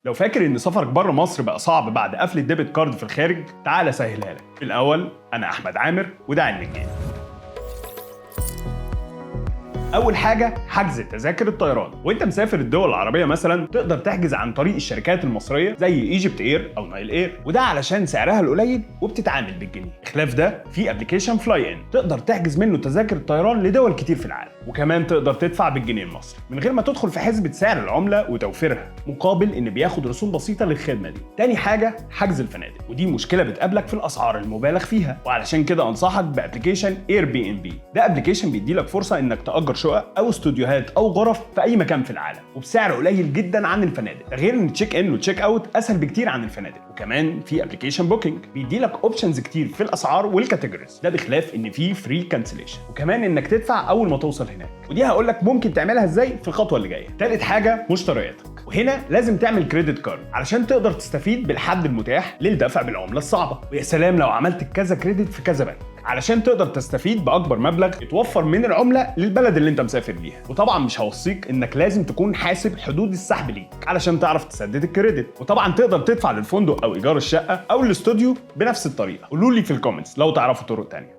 لو فاكر ان سفرك بره مصر بقى صعب بعد قفل ال debit card في الخارج، تعال اسهلها لك. الاول انا احمد عامر وده علم الجيب. اول حاجة حجز تذاكر الطيران. وانت مسافر الدول العربية مثلا تقدر تحجز عن طريق الشركات المصرية زي EgyptAir او Nile Air، وده علشان سعرها القليل وبتتعامل بالجنيه. خلاف ده في application flyIn تقدر تحجز منه تذاكر الطيران لدول كتير في العالم، وكمان تقدر تدفع بالجنيه المصري من غير ما تدخل في حسبه سعر العملة وتوفيرها، مقابل ان بياخد رسوم بسيطة للخدمة دي. تاني حاجة حجز الفنادق، ودي مشكلة بتقابلك في الاسعار المبالغ فيها، وعلشان كده انصحك ب application Airbnb. ده application بيدي لك فرصة انك تاجر شقق او استوديوهات او غرف في اي مكان في العالم وبسعر قليل جدا عن الفنادق، ده غير ان check in و check out اسهل بكتير عن الفنادق. وكمان في application Booking بيدي لك options كتير في الاسعار وال categories، ده بخلاف ان في free cancellation، وكمان انك تدفع اول ما توصل هناك، ودي هقول لك ممكن تعملها ازاي في الخطوة اللي جاية. تالت حاجة مشترياتك، وهنا لازم تعمل credit card علشان تقدر تستفيد بالحد المتاح للدفع بالعملة الصعبة، ويا سلام لو عملت كذا credit في كذا بنك علشان تقدر تستفيد باكبر مبلغ يتوفر من العملة للبلد اللي انت مسافر ليها. وطبعا مش هوصيك انك لازم تكون حاسب حدود السحب ليك علشان تعرف تسدد ال credit، وطبعا تقدر تدفع للفندق او ايجار الشقة او الاستوديو بنفس الطريقة. قولوا لي في ال comments لو تعرفوا طرق تانية.